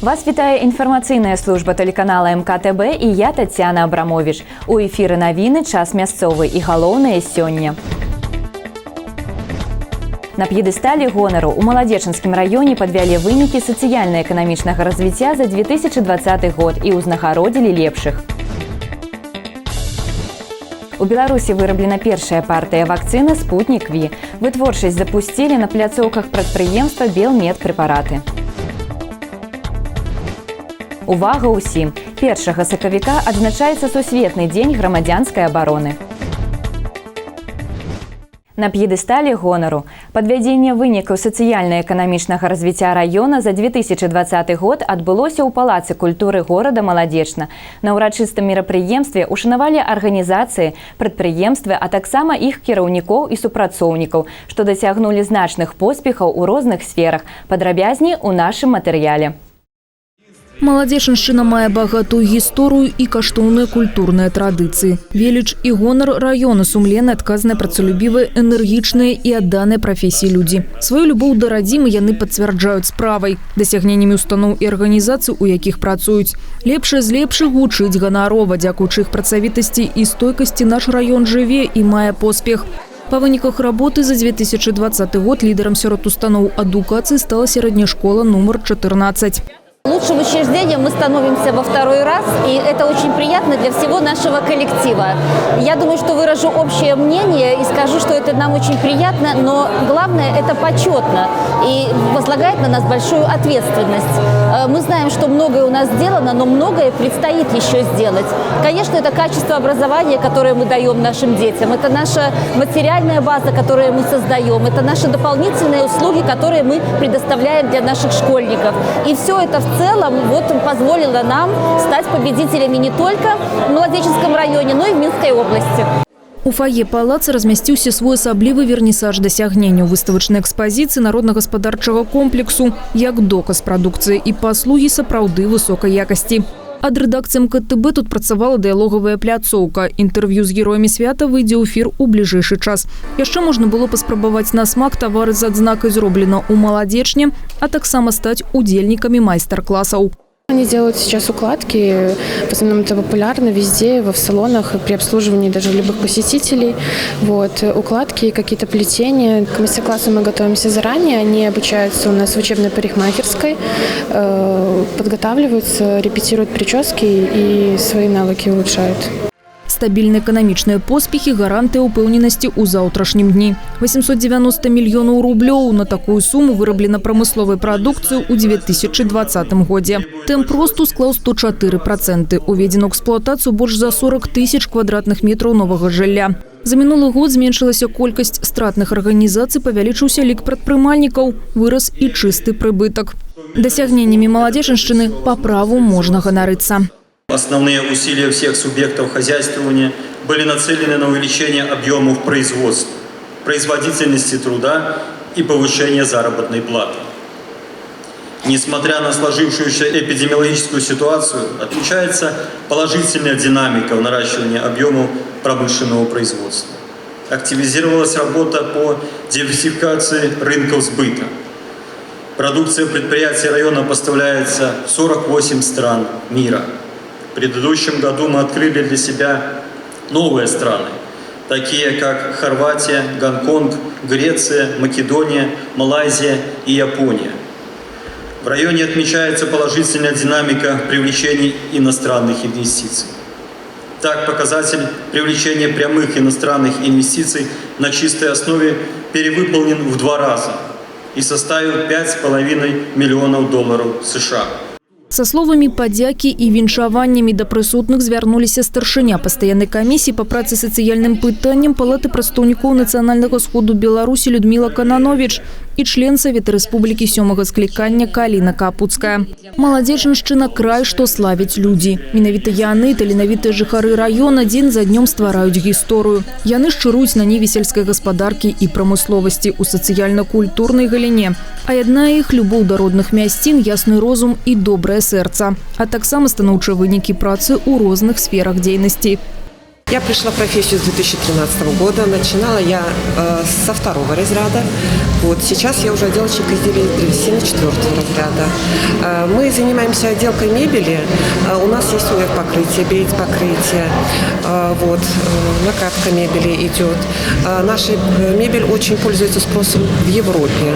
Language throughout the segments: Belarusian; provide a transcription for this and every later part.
Вас вітае інфармацыйная служба тэлеканала МКТБ і я, Тацяна Абрамович. У эфіры навіны «Час мясцовы» і галоўнае сёння. На п'едэстале гонару: у Маладзечанскім раёне падвялі вынікі сацыяльна-эканамічнага развіцця за 2020 год і ўзнагародзілі лепшых. У Беларусі выраблена першая партыя вакцыны «Спутнік Ви». Вытворчасць запусцілі на пляцоўках прадпрыемства «Белмедпрэпараты». Увага ўсім! 1 сакавіка адзначаецца Сусветны дзень грамадзянскай абароны. На п'едэстале гонару: падвядзенне вынікаў сацыяльна-эканамічнага развіцця раёна за 2020 год адбылося ў Палацы культуры горада Маладзечна. На ўрачыстым мерапрыемстве ушанавалі арганізацыі, прадпрыемствы, а таксама іх кіраўнікоў і супрацоўнікаў, што дасягнулі значных поспехаў у розных сферах. Падрабязней у нашым матэрыяле. Маладзечаншчына мае багатую гісторыю і каштоўныя культурныя традыцыі. Веліч і гонар раёна — сумленныя, адказныя, працалюбівыя, энергічныя і адданыя прафесіі людзі. Сваю любоў да радзімы яны пацвярджаюць справай, дасягненнямі устаноў і арганізацый, у якіх працуюць. Лепшае з лепшых гучыць ганарова, дзякуючы іх працавітасці і стойкасці наш раён жыве і мае поспех. Па выніках работы за 2020 год лідарам сярод устаноў адукацыі стала сярэдняя школа нумар 14. Лучшим учреждением мы становимся во второй раз, и это очень приятно для всего нашего коллектива. Я думаю, что выражу общее мнение и скажу, что это нам очень приятно, но главное, это почетно и возлагает на нас большую ответственность. Мы знаем, что многое у нас сделано, но многое предстоит еще сделать. Конечно, это качество образования, которое мы даем нашим детям, это наша материальная база, которую мы создаем, это наши дополнительные услуги, которые мы предоставляем для наших школьников. И все это в целом вот позволило нам стать победителями не только в Молодечненском районе, но и в Минской области. У фае палаца размясціўся своеасаблівы вернісаж дасягненняў выставачнай экспазіцыі народна-гаспадарчага комплексу як доказ: прадукцыя і паслугі сапраўды высокай якасці. Ад рэдакцыі МКТБ тут працавала дыялогавая пляцоўка. Інтэрв'ю з героямі свята выйдзе ў эфір у бліжэйшы час. Яшчэ можна было паспрабаваць на смак тавары з адзнакай «Зроблена ў Маладзечне», а таксама стаць удзельнікамі майстар-класаў. Они делают сейчас укладки, в основном это популярно везде, в салонах, при обслуживании даже любых посетителей. Вот, укладки, какие-то плетения. К мастер-классу мы готовимся заранее, они обучаются у нас в учебной парикмахерской, подготавливаются, репетируют прически и свои навыки улучшают. Стабільныя эканамічныя поспехі — гарантыя ўпэўненасці ў заўтрашнім дні. 890 мільёнаў рублёў — на такую суму выраблена прамысловай прадукцыі ў 2020 годзе. Тэмп росту склаў 104%. Уведзена ў эксплуатацыю больш за 40 тысяч квадратных метраў новага жылля. За мінулы год зменшылася колькасць стратных арганізацый, павялічыўся лік прадпрымальнікаў, вырас і чысты прыбытак. Дасягненнямі Маладзечаншчыны па праву можна ганарыцца. Основные усилия всех субъектов хозяйствования были нацелены на увеличение объемов производства, производительности труда и повышение заработной платы. Несмотря на сложившуюся эпидемиологическую ситуацию, отмечается положительная динамика в наращивании объемов промышленного производства. Активизировалась работа по диверсификации рынков сбыта. Продукция предприятий района поставляется в 48 стран мира. В предыдущем году мы открыли для себя новые страны, такие как Хорватия, Гонконг, Греция, Македония, Малайзия и Япония. В районе отмечается положительная динамика привлечения иностранных инвестиций. Так, показатель привлечения прямых иностранных инвестиций на чистой основе перевыполнен в два раза и составил 5,5 миллионов долларов США. Са словамі падзякі і віншаваннямі да прысутных звярнуліся старшыня пастаяннай камісіі па працы сацыяльным пытанням Палаты прадстаўнікоў Нацыянальнага сходу Беларусі Людміла Кананович і член Савета Рэспублікі сёмага склікання Каліна Капуцкая. Маладзечаншчына — край, што славяць людзі. Менавіта яны, таленавітыя жыхары раёна, дзень за днём ствараюць гісторыю. Яны шчыруюць на ніве сельскай гаспадаркі і прамысловасці, у сацыяльна-культурнай галіне. А яднае іх любоў да родных мясцін, ясны розум і добрае сэрца, а таксама станоўчыя вынікі працы ў розных сферах дзейнасці. Я пришла в профессию с 2013 года. Начинала я со второго разряда. Вот, сейчас я уже отделочник изделий из древесины четвертого разряда. Мы занимаемся отделкой мебели. У нас есть УФ-покрытие, бейц-покрытие, вот, накатка мебели идет. Наша мебель очень пользуется спросом в Европе,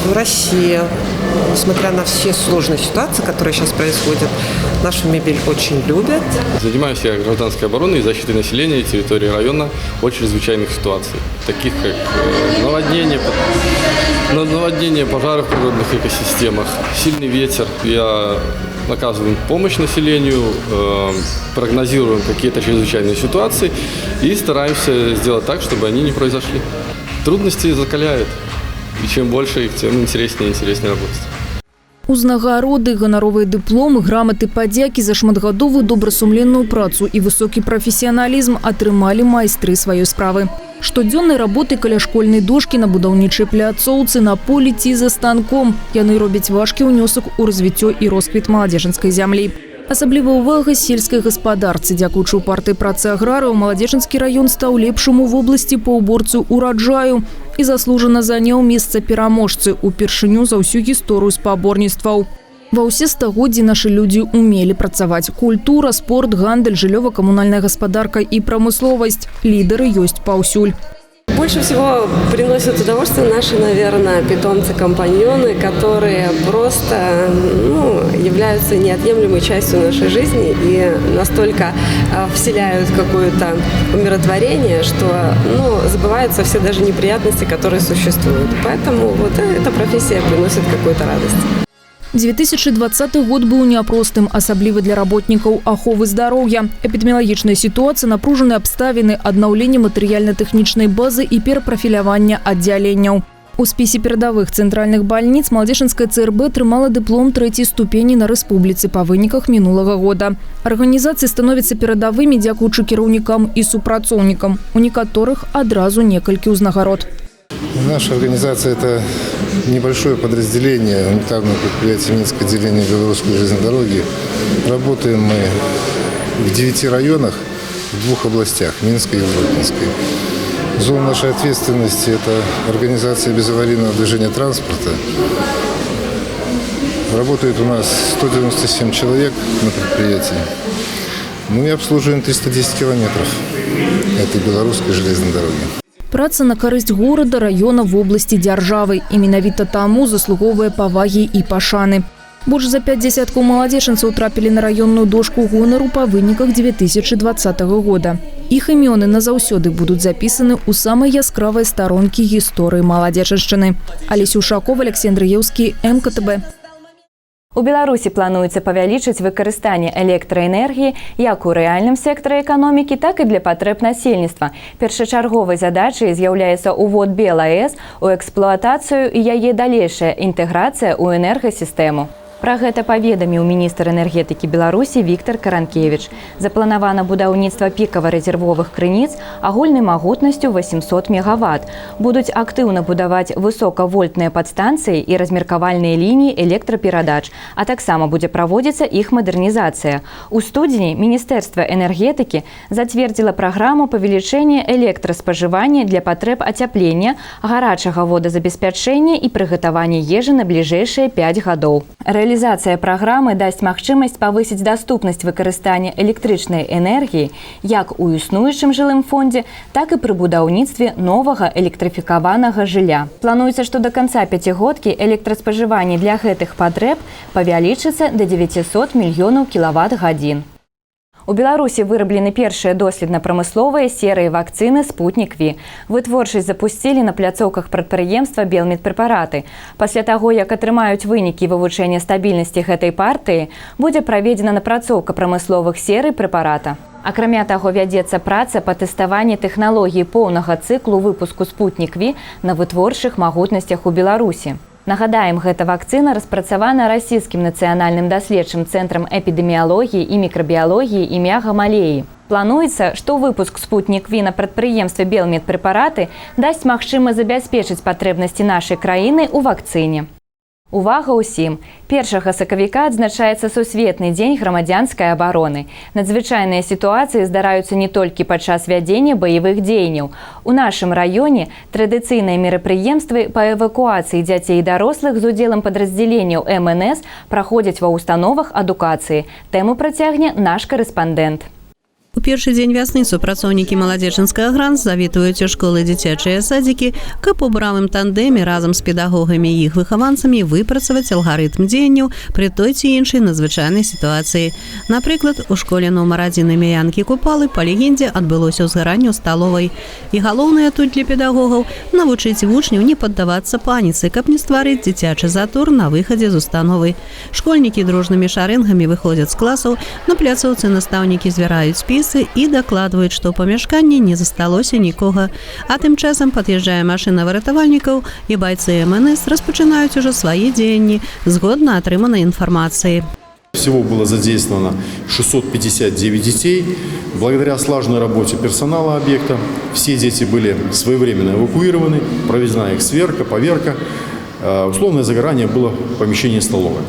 в России. Несмотря на все сложные ситуации, которые сейчас происходят, нашу мебель очень любят. Занимаюсь я гражданской обороной и защитой населения и территории района от чрезвычайных ситуаций, таких как наводнение, пожары в природных экосистемах, сильный ветер. Я оказываем помощь населению, прогнозируем какие-то чрезвычайные ситуации и стараемся сделать так, чтобы они не произошли. Трудности закаляют, и чем больше их, тем интереснее и интереснее работать. Узнагароды, ганаровыя дыпломы, граматы, падзякі за шматгадовую добрасумленную працу і высокі прафесіяналізм атрымалі майстры сваёй справы. Штодзённай работы каля школьнай дошкі, на будаўнічай пляцоўцы, на полі ці за станком. Яны робяць важкі ўнёсак у развіццё і росквіт маладзечанскай зямлі. Асаблівая ўвага сельскай гаспадарцы. Дзякуючы упартай працы аграрыяў, Маладзечанскі раён стаў лепшым у вобласці па ўборцы ўраджаю і заслужана заняў месца пераможцы ўпершыню за ўсю гісторыю спаборніцтваў. Ва ўсе стагоддзі нашы людзі умелі працаваць. Культура, спорт, гандаль, жыллёва-камунальная гаспадарка і прамысловасць. Лідары ёсць паўсюль. Больше всего приносят удовольствие наши, наверное, питомцы-компаньоны, которые просто, ну, являются неотъемлемой частью нашей жизни и настолько вселяют какое-то умиротворение, что, ну, забываются все даже неприятности, которые существуют. Поэтому вот эта профессия приносит какую-то радость. 2020 год быў няпростым, асабліва для работнікаў аховы здароўя. Эпідэміялагічная сітуацыя, напружаныя абставіны, аднаўленне матэрыяльна-тэхнічнай базы і перапрафілявання аддзяленняў. У спісе перадавых цэнтральных бальніц маладзечанская ЦРБ атрымала дыплом трэцяй ступені на рэспубліцы па выніках мінулага года. Арганізацыі становяцца перадавымі дзякуючы кіраўнікам і супрацоўнікам. У некаторых адразу некалькі ўзнагарод. Наша организация – это небольшое подразделение унитарного предприятия Минское отделение Белорусской железной дороги. Работаем мы в девяти районах, в двух областях – Минской и Гродненской. Зона нашей ответственности – это организация безаварийного движения транспорта. Работает у нас 197 человек на предприятии. Мы обслуживаем 310 километров этой белорусской железной дороги. Праца на карысць горада, раёна, вобласці, дзяржавы. І менавіта таму заслугоўвае павагі і пашаны. Больш за пяць дзесяткаў маладзечанцаў трапілі на раённую дошку гонару па выніках 2020 года. Іх імёны назаўсёды будуць запісаны ў самыя яскравыя старонкі гісторыі Маладзечаншчыны. Алеся Ушакова, Аляксей Андрэеўскі, МКТБ. У Беларусі плануецца павялічыць выкарыстанне электраэнергіі як у рэальным сектары эканомікі, так і для патрэб насельніцтва. Першачарговай задачай з'яўляецца ўвод БелАЭС у эксплуатацыю і яе далейшая інтэграцыя ў энергасістэму. Пра гэта паведаміў міністр энергетыкі Беларусі Віктар Каранкевіч. Запланавана будаўніцтва пікава-рэзервовых крыніц агульнай магутнасцю 800 мегават. Будуць актыўна будаваць высокавольтныя падстанцыі і размеркавальныя лініі электраперадач, а таксама будзе праводзіцца іх мадэрнізацыя. У студзені Міністэрства энергетыкі зацвердзіла праграму павелічэння электраспажывання для патрэб ацяплення, гарачага водазабеспячэння і прыгатавання ежы на бліжэйшыя 5 гадоў. Рэалізацыя праграмы дасць магчымасць павысіць даступнасць выкарыстання электрычнай энергіі як у існуючым жылым фондзе, так і пры будаўніцтве новага электрыфікаванага жылля. Плануецца, што да канца пяцігодкі электраспажыванне для гэтых патрэб павялічыцца да 900 мільёнаў кілават-гадзін. У Беларусі выраблены першыя доследна-прамысловыя серыі вакцыны «Спутнік Ви». Вытворчасць запусцілі на пляцоўках прадпрыемства «Белмедпрэпараты». Пасля таго, як атрымаюць вынікі вывучэння стабільнасці гэтай партыі, будзе праведзена напрацоўка прамысловых серый прэпарата. Акрамя таго, вядзецца праца па тэставанні тэхналогіі поўнага цыклу выпуску «Спутнік Ви» на вытворчых магутнасцях у Беларусі. Нагадаем, гэта вакцына распрацавана расійскім нацыянальным даследчым цэнтрам эпідэміялогіі і мікрабіялогіі імя Гамалеі. Плануецца, што выпуск «Спутнік Ви» на прадпрыемстве «Белмедпрэпараты» дасць магчымасць забяспечыць патрэбнасці нашай краіны ў вакцыне. Увага ўсім! 1 сакавіка адзначаецца Сусветны дзень грамадзянскай абароны. Надзвычайныя сітуацыі здараюцца не толькі падчас вядзення баявых дзеянняў. У нашым раёне традыцыйныя мерапрыемствы па эвакуацыі дзяцей і дарослых з удзелам падраздзяленняў МНС праходзяць ва ўстановах адукацыі. Тэму працягне наш карэспандэнт. У першы дзень вясны супрацоўнікі Маладзечанскага ГРАНС завітваюць у школы, дзіцячыя садзікі, каб у бравым тандэме разам з педагогамі і іх выхаванцамі выпрацаваць алгарытм дзеянняў пры той ці іншай надзвычайнай сітуацыі. Напрыклад, у школе нумар 1 імя Янкі Купалы па легендзе адбылося ўзгаранне ў сталовай. І галоўнае тут для педагогаў — навучыць вучняў не паддавацца паніцы, каб не стварыць дзіцячы затор на выхадзе з установы. Школьнікі дружнымі шарэнгамі выходзяць з класаў, на пляцоўцы настаўнікі звяраюць спісы і дакладваюць, што ў памяшканні не засталося нікога. А тым часам пад'язджае машына выратавальнікаў, і байцы МНС распачынаюць ужо свае дзеянні згодна атрыманай інфармацыі. Всего было задействовано 659 детей. Благодаря слаженной работе персонала объекта все дети были своевременно эвакуированы, проведена их сверка, поверка. Условное загорание было в помещении столовой.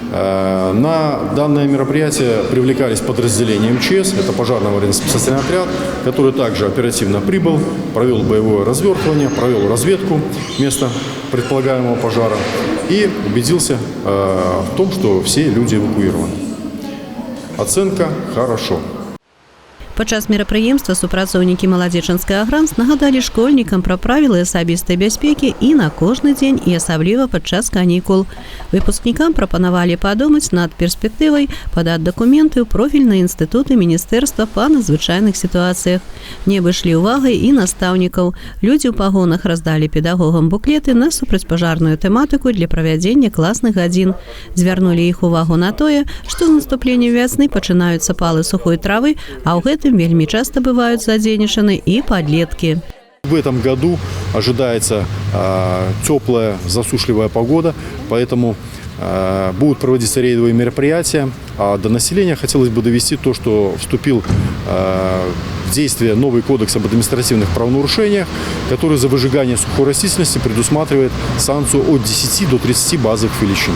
На данное мероприятие привлекались подразделения МЧС, это пожарно-аварийно-спасательный отряд, который также оперативно прибыл, провел боевое развертывание, провел разведку места предполагаемого пожара и убедился в том, что все люди эвакуированы. Оценка «хорошо». Падчас мерапрыемства супрацоўнікі Маладзечанскага ГРАНС нагадалі школьнікам пра правілы асабістай бяспекі і на кожны дзень, і асабліва падчас канікул. Выпускнікам прапанавалі падумаць над перспектывай падаць дакументы ў профільныя інстытуты міністэрства па надзвычайных сітуацыях. Не абышлі ўвагай і настаўнікаў. Людзі ў пагонах раздалі педагогам буклеты на супрацьпажарную тэматыку для правядзення класных гадзін. Звярнулі іх увагу на тое, што з наступленнем вясны пачынаюцца палы сухой травы, а ў гэтым вельмі часта бываюць задзейнічаны і падлеткі. В этом году ожидается теплая, засушливая погода, поэтому будут проводиться рейдовые мероприятия. А до населения хотелось бы довести то, что вступил в действие новый кодекс об административных правонарушениях, который за выжигание сухой растительности предусматривает санкцию от 10 до 30 базовых величин.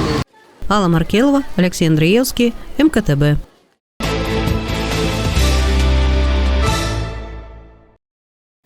Алла Маркелова, Алексей Андреевский, МКТБ.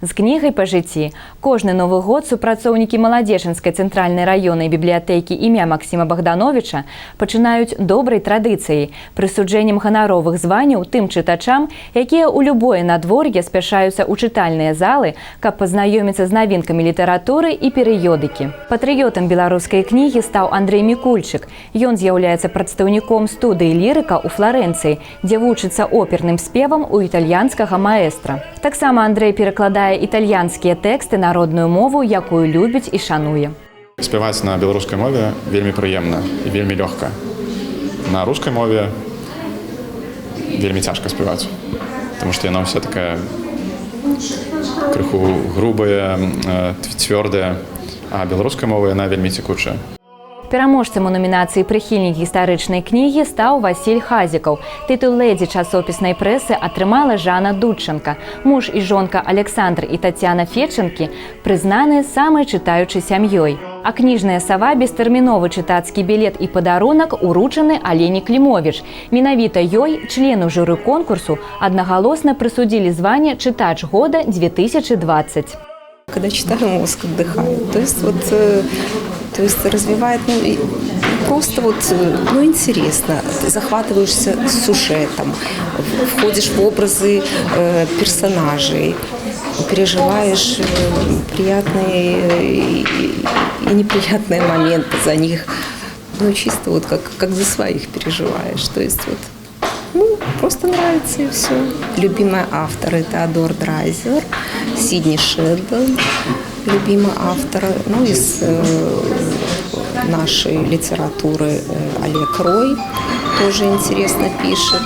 З кнігай па жыцці. Кожны Новы год супрацоўнікі Маладзечанскай цэнтральнай раённай бібліятэкі імя Максіма Багдановіча пачынаюць добрай традыцыяй — прысуджэннем ганаровых званняў тым чытачам, якія ў любое надвор'е спяшаюцца ў чытальныя залы, каб пазнаёміцца з навінкамі літаратуры і перыёдыкі. Патрыётам беларускай кнігі стаў Андрэй Мікульчык. Ён з'яўляецца прадстаўніком студыі «Лірыка» ў Фларэнцыі, дзе вучыцца оперным спевам у італьянскага маэстра. Таксама Андрэй перакладае італьянскія тэксты на родную мову, якую любіць і шануе. Спяваць на беларускай мове вельмі прыемна і вельмі лёгка. На рускай мове вельмі цяжка спяваць, потому что яна ўся такая крыху грубая, цвёрдая, а беларуская мова, яна вельмі цекучая. Пераможцам у намінацыі «Прыхільнік гістарычнай кнігі» стаў Васіль Хазікаў. Тытул лэдзі часопіснай прэсы атрымала Жанна Дудчанка. Муж і жонка Александр і Тацяна Федчанкі прызнаны самай чытаючай сям'ёй. А кніжная сава, бестэрміновы чытацкі білет і падарунак уручаны Алене Клімовіч. Менавіта ёй, члену журы конкурсу, аднагалосна прысудзілі званне «Чытач года 2020». Когда читаю, мозг отдыхает. То есть вот, то есть развивает, ну, и просто вот, ну, интересно. Ты захватываешься сюжетом, входишь в образы персонажей, переживаешь приятные и неприятные моменты за них. Ну, чисто вот как за своих переживаешь. То есть вот, ну, просто нравится, и все. Любимые авторы: Теодор Драйзер, Сидни Шелдон, любимый автор. Ну, из нашей литературы Олег Рой тоже интересно пишет.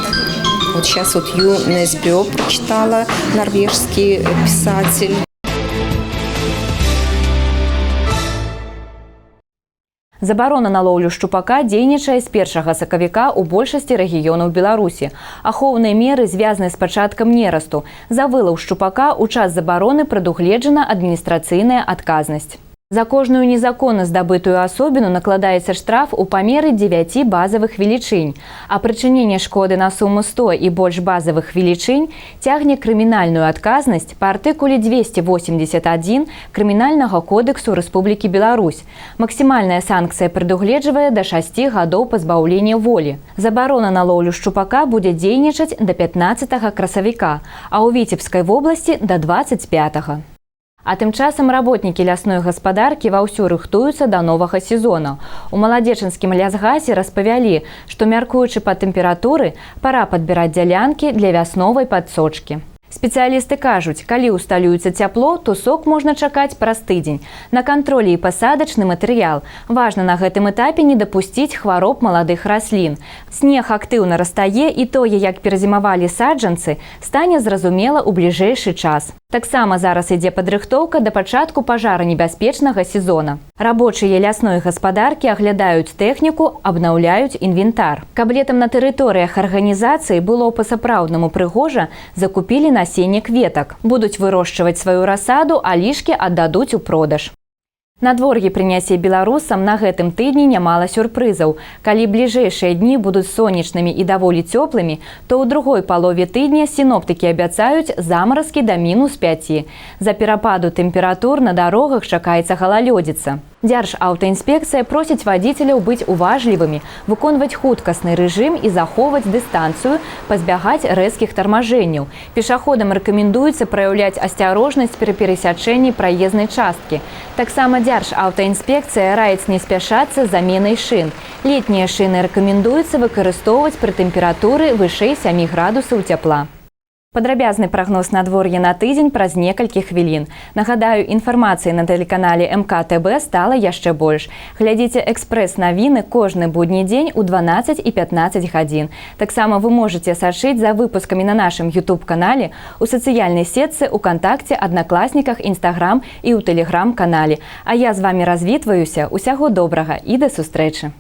Вот сейчас вот Ю Несбё прочитала, норвежский писатель. Забарона на лоўлю шчупака дзейнічае з 1 сакавіка ў большасці рэгіёнаў Беларусі. Ахоўныя меры звязаны з пачаткам нерасту. За вылаў шчупака ў час забароны прадугледжана адміністрацыйная адказнасць. За кожную незаконна здабытую асобіну накладаецца штраф у памеры 9 базавых велічынь, а прычыненне шкоды на суму 100 і больш базавых велічынь цягне крымінальную адказнасць па артыкуле 281 Крымінальнага кодэксу Рэспублікі Беларусь. Максімальная санкцыя прадугледжвае да 6 гадоў пазбаўлення волі. Забарона на лоўлю шчупака будзе дзейнічаць да 15 красавіка, а ў Віцебскай вобласці да 25. А тым часам работнікі лясной гаспадаркі ваўсю рыхтуюцца да новага сезона. У маладзечанскім лясгасе распавялі, што, мяркуючы па тэмпературы, пара падбіраць дзялянкі для вясновай падсочкі. Спецыялісты кажуць, калі ўсталюецца цяпло, то сок можна чакаць праз тыдзень. На кантролі і пасадачны матэрыял. Важна на гэтым этапе не дапусціць хвароб маладых раслін. Снег актыўна растае, і тое, як перазімавалі саджанцы, стане зразумела ў бліжэйшы час. Таксама зараз ідзе падрыхтоўка да пачатку пажаранебяспечнага сезона. Рабочыя лясной гаспадаркі аглядаюць тэхніку, абнаўляюць інвентар. Каб летам на тэрыторыях арганізацыі было па-сапраўднаму прыгожа, закупілі насенне кветак. Будуць вырошчваць сваю расаду, а лішкі аддадуць у продаж. Надвор'е прынясе беларусам на гэтым тыдні нямала сюрпрызаў. Калі бліжэйшыя дні будуць сонечнымі і даволі цёплымі, то ў другой палове тыдня сіноптыкі абяцаюць замаразкі да -5. За перападу тэмператур на дарогах чакаецца галалёдзіца. Дзяржаўтаінспекцыя просіць вадзіцеляў быць уважлівымі, выконваць хуткасны рэжым і захоўваць дыстанцыю, пазбягаць рэзкіх тармажэнняў. Пешаходам рэкамендуецца праяўляць асцярожнасць пры перасячэнні праезнай часткі. Таксама Дзяржаўтаінспекцыя раіць не спяшацца з заменай шын. Летнія шыны рэкамендуецца выкарыстоўваць пры тэмпературы вышэй 7 градусаў цяпла. Падрабязны прагноз надвор'я на тыдзень праз некалькі хвілін. Нагадаю, інфармацыі на тэлеканале МКТБ стала яшчэ больш. Глядзіце экспрэс-навіны кожны будні дзень у 12 і 15 гадзін. Таксама вы можаце сачыць за выпускамі на нашым YouTube-канале, у сацыяльнай сетцы, УКантакце, Аднакласніках, Інстаграм і ў тэлеграм-канале. А я з вамі развітваюся. Усяго добрага і да сустрэчы.